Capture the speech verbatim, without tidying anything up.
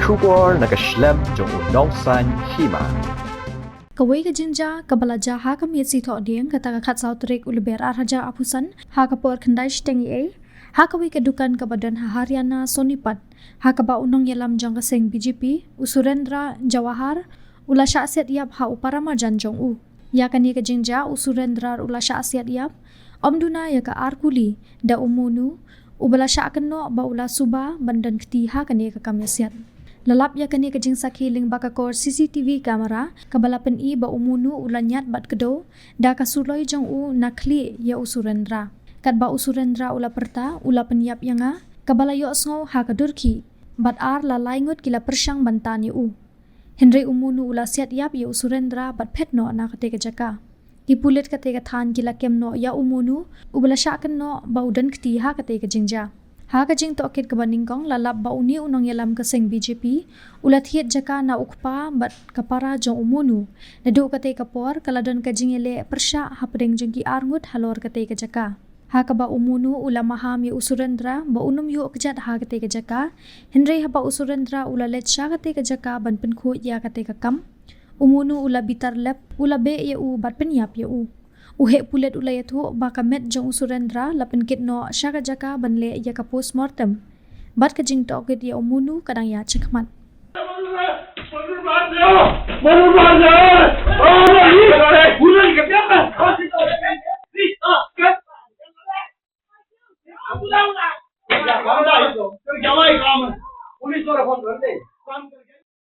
Khubor na ka shlem jong u nongsan hima. Kawei ka jingjia kaba la jia ha ka miet Sngi Thohdieng kata ka khatsaw tarik u Lber ar hajar arphew san ha ka por khyndai shiteng eiei ha kawei ka dukan kaba don ha Haryana Sonipat, ha kaba u nongïalam jong ka seng B J P u Surendra Jawahar u la shah siat ïap ha u para marjan jong u. Ïa kane ka jingjia u Surendra u la shah siat ïap, ym duna ïa ka ar kuli, da u Monu uba la shah kynnoh ba u la suba ban don kti ha kane ka kam ïasiat. La lap ïa kane ka jingsakhi lyngba ka kor C C T V camera kaba la pyni ba u Monu u la ñiad bad kdew da ka suloi jong u na khlieh ïa u Surendra. Katba u Surendra u la pyrta, u la pynïap ïa nga, kaba la ïohsngew ha ka dur khih, bad ar la lai ngut ki la pyrshang ban tan ïa u. Hynrei u Monu u la siat ïap ïa u Surendra bad phet noh na kata ka jaka. Ki pulit kata ka thaiñ ki la kem noh ïa u Monu uba la shah kynnoh ba u don kti ha kata ka jingjia. Ha ka jingtohkit kaba nyngkong la lap ba une u nongïalam ka seng B J P u la thied jaka na u kpa bad ka para jong u Monu. Naduh kata ka por ka la don ka jingïaleh pyrshah hapdeng jong ki ar ngut halor kata ka jaka. Ha kaba u Monu u la maham ïa u Surendra ba un ym ïoh kjat ha kata ka jaka, hynrei haba u Surendra u la leit sha kata ka jaka ban pynkhuid ïa kata ka kam, u Monu u la bitar lep, u la beh ïa u bad pynïap ïa u. U heh pulit u la ïathuh ba ka met jong u Surendra la pynkit noh sha ka jaka ban leh ïa ka postmortem. Bad ka jingtohkit ïa u Monu ka dang ïaid shakhmat.